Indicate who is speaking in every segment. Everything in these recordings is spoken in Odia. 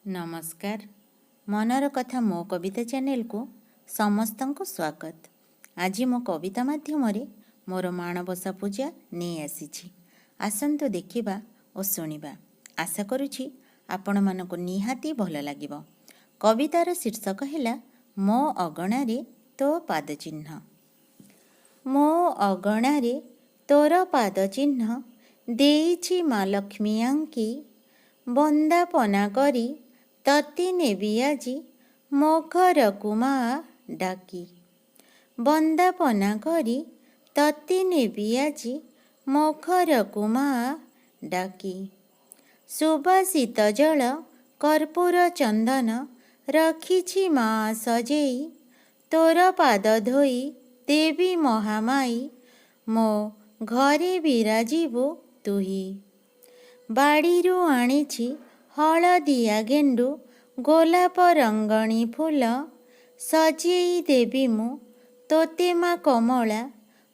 Speaker 1: ନମସ୍କାର। ମନର କଥା ମୋ କବିତା ଚ୍ୟାନେଲକୁ ସମସ୍ତଙ୍କୁ ସ୍ୱାଗତ। ଆଜି ମୋ କବିତା ମାଧ୍ୟମରେ ମୋର ମାଣବସା ପୂଜା ନେଇ ଆସିଛି। ଆସନ୍ତୁ ଦେଖିବା ଓ ଶୁଣିବା। ଆଶା କରୁଛି ଆପଣମାନଙ୍କୁ ନିହାତି ଭଲ ଲାଗିବ। କବିତାର ଶୀର୍ଷକ ହେଲା ମୋ ଅଗଣାରେ ତୋ ପାଦଚିହ୍ନ। ମୋ ଅଗଣାରେ ତୋର ପାଦଚିହ୍ନ ଦେଇଛି ମା ଲକ୍ଷ୍ମୀ ଆଙ୍କି। ବନ୍ଦାପନା କରି ତତେ ନେବି ଆଜି ମୋ ଘରକୁ ମା ଡାକି। ବନ୍ଦାପନା କରି ତତେ ନେବି ଆଜି ମୋ ଘରକୁ ମା ଡାକି। ସୁବାସିତ ଜଳ, କର୍ପୂର, ଚନ୍ଦନ ରଖିଛି ମା ସଜେଇ। ତୋର ପାଦ ଧୋଇ ଦେବି ମହାମାୟୀ, ମୋ ଘରେ ବିରାଜିବୁ ତୁହି। ବାଡ଼ିରୁ ଆଣିଛି ହଳଦିଆ ଗେଣ୍ଡୁ, ଗୋଲାପ ରଙ୍ଗଣୀ ଫୁଲ। ସଜେଇ ଦେବି ମୁଁ ତୋତେ ମା କମଳା,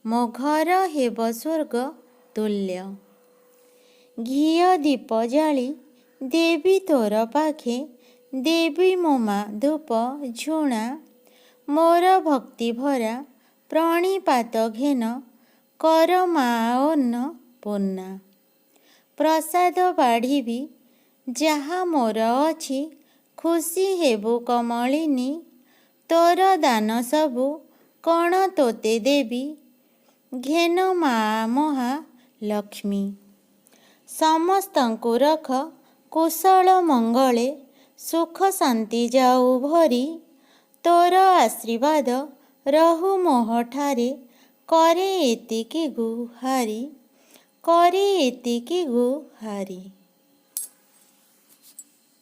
Speaker 1: ମୋ ଘର ହେବ ସ୍ୱର୍ଗ ତୁଲ୍ୟ। ଘିଅ ଦୀପ ଜାଳି ଦେବି ତୋର ପାଖେ, ଦେବି ମୋ ମା ଧୂପ ଝୁଣା। ମୋର ଭକ୍ତି ଭରା ପ୍ରଣିପାତ ଘେନ କର ମା ଅନ୍ନପୂର୍ଣ୍ଣା। ପ୍ରସାଦ ବାଢ଼ିବି ଯାହା ମୋର ଅଛି, ଖୁସି ହେବୁ କମଳିନୀ। ତୋର ଦାନ ସବୁ କ'ଣ ତୋତେ ଦେବି, ଘେନ ମା ମହାଲକ୍ଷ୍ମୀ। ସମସ୍ତଙ୍କୁ ରଖ କୁଶଳ ମଙ୍ଗଳେ, ସୁଖ ଶାନ୍ତି ଯାଉ ଭରି। ତୋର ଆଶୀର୍ବାଦ ରହୁ ମୋହଠାରେ, କରେ ଏତିକି ଗୁହାରି, କରେ ଏତିକି ଗୁହାରି।